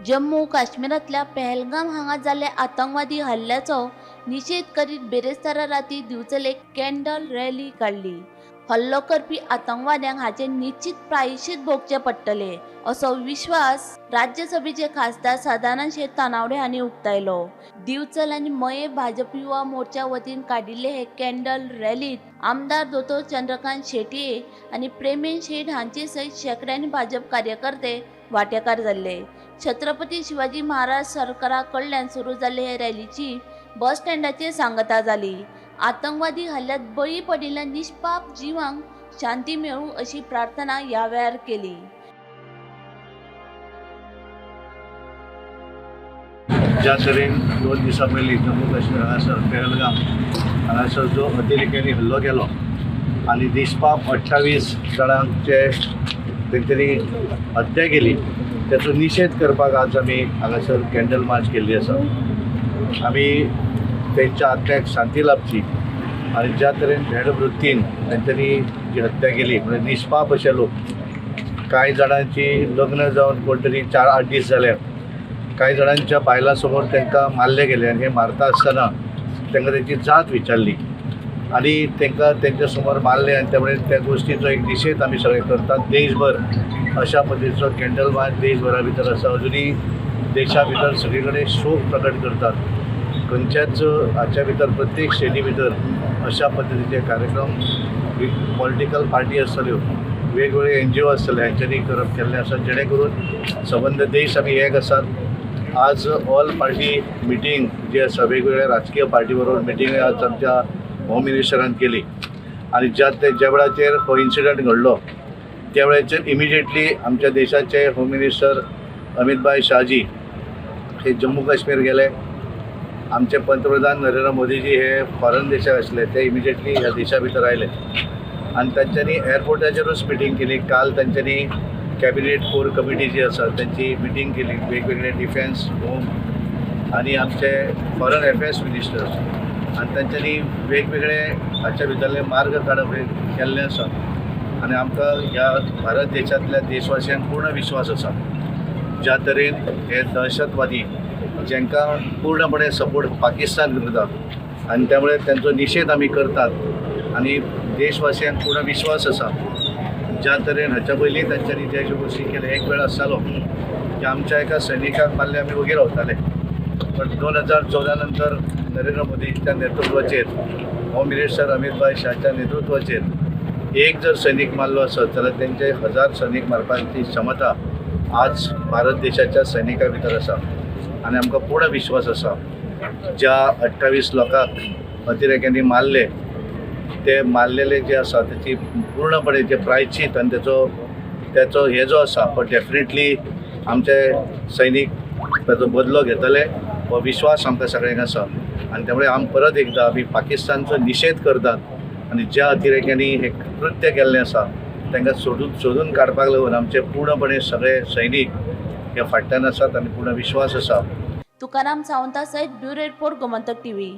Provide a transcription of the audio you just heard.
जम्मू काश्मीरांतल्या पहलगाम हांगा जाल्ल्या आतंकवादी हल्ल्याचो निशेध करीत बिरेस्तारा राती दिवचले कॅन्डल रॅली काडली. हल्लो करपी आतंकवाद्यांक हाचें निश्चित प्रायश्चित भोगचें पडटलें असो विश्वास राज्यसभेचे खासदार सदानंद शेट तानावडे हांणी उक्तायलो. दिवचल आनी मये भाजप युवा मोर्चा वतीन काडिल्ले हे कॅन्डल रॅलीत आमदार दोतोर चंद्रकांत शेटये आनी प्रेमेंद शेट हांचे सयत शेंकड्यांनी भाजप कार्यकर्ते वांटेकार जाल्ले. छत्रपती शिवाजी महाराज सरकारा कडल्यान सुरू जाल्ले हे रॅलीची बस स्टँडाचेर सांगता जाली. आतंकवादी हल्ल्यात बळी पडिल्ल्या निष्पाप जिवांक शांती मेळूं अशी प्रार्थना ह्या वेळार केली. ज्या तरेन 2 दिसां पयलीं जम्मू काश्मीर हांगासर पेहलगाम हांगासर जो अतिरेक्यांनी हल्लो केलो आनी निष्पाप 28 जाणांचे तेंच्यांनी हत्या केली, तेचो निशेध करपाक आज आमी हांगासर कॅन्डल मार्च केल्ली आसा. आमी तेंच्या आत्म्याक शांती लाभची आनी ज्या तरेन भेडवृत्तीन तेंच्यांनी जी हत्या केली, म्हणजे निष्पाप अशे लोक, कांय जाणांची लग्न जावन कोण तरी 4-8 दीस जाले, कांय जाणांच्या बायलां समोर तांकां मारले गेले आनी हे मारता आसतना तांकां तेंची जात विचारली आनी तांकां तेंच्या समोर मारले आनी त्यामुळे त्या गोश्टीचो एक निशेध आमी सगळे करतात. देशभर अशा पद्दतीचो कॅन्डल मार्च देशभरा भितर आसा. अजुनूय देशा भितर सगळे कडेन शोक प्रकट करतात. खंयच्याच हाच्या भितर प्रत्येक श्रेणी भितर अशा पद्दतीचे कार्यक्रम पॉलिटिकल पार्टी आसतल्यो, वेगवेगळे एनजीओ आसतले, हांच्यांनी करप केल्लें आसा, जेणे करून सबंद देश आमी एक आसात. आज ऑल पार्टी मिटींग जी आसा, वेगवेगळ्या राजकीय पार्टी बरोबर मिटींग आज आमच्या होम मिनिस्टरान केली आनी ज्या वेळाचेर हो इन्सिडंट घडलो त्या वेळाचेर इमिजिएटली आमच्या देशाचे होम मिनिस्टर अमितभाई शहाजी हे जम्मू काश्मीर गेले. आमचे पंतप्रधान नरेंद्र मोदीजी हे फॉरन देशाक आसले, ते इमिजिएटली ह्या देशा भितर आयले आनी तांच्यांनी एअरपोर्टाचेरूच मिटींग केली. काल तांच्यांनी कॅबिनेट कोर कमिटी जी आसा तांची मिटींग केली, वेगवेगळे डिफेन्स, होम आनी आमचे फॉरन अफेर्स मिनिस्टर्स, आनी तांच्यांनी वेगवेगळे हाच्या भितरले मार्ग काडप हे केल्लें आसा. आनी आमकां ह्या भारत देशांतल्या देशवासियांक पूर्ण विश्वास आसा, ज्या तरेन हे दहशतवादी जांकां पूर्णपणे सपोर्ट पाकिस्तान करता आनी त्यामुळे तांचो निशेध आमी करतात आनी देशवासियांक पूर्ण विश्वास आसा. ज्या तरेन हाच्या पयलीं तांच्यांनी ज्या ज्यो गोश्टी केल्या, एक वेळ आसतालो की आमच्या एका सैनिकाक मारले आमी वगीर रावताले, पण 2014 नंतर नरेंद्र मोदीच्या नेतृत्वाचेर, होम मिनिस्टर अमितभाई शहाच्या नेतृत्वाचेर एक जर सैनीक मारलो आसत जाल्यार तेंचे 1000 सैनीक मारपाची क्षमता आज भारत देशाच्या सैनिका भितर आसा. आनी आमकां पूर्ण विश्वास आसा, ज्या 28 लोकांक अतिरेक्यांनी मारले ते मारलेले जे आसा तेची पूर्णपणे जे प्रायश्चित आनी तेचो हे जो आसा तो डेफिनेटली आमचे सैनीक ताचो बदलो घेतले हो विश्वास आमकां सगळ्यांक आसा. आनी त्यामुळे आमी परत एकदां आमी पाकिस्तानचो निशेध करतात आनी ज्या अतिरेक्यांनी हें कृत्य केल्लें आसा तांकां सोदून काडपाक लागून आमचे पूर्णपणे सगळे सैनीक हे फाटल्यान आसात आनी पूर्ण विश्वास आसा. तुकाराम सावंता सयत ब्युरो रिपोर्ट, गोमंतक टीव्ही.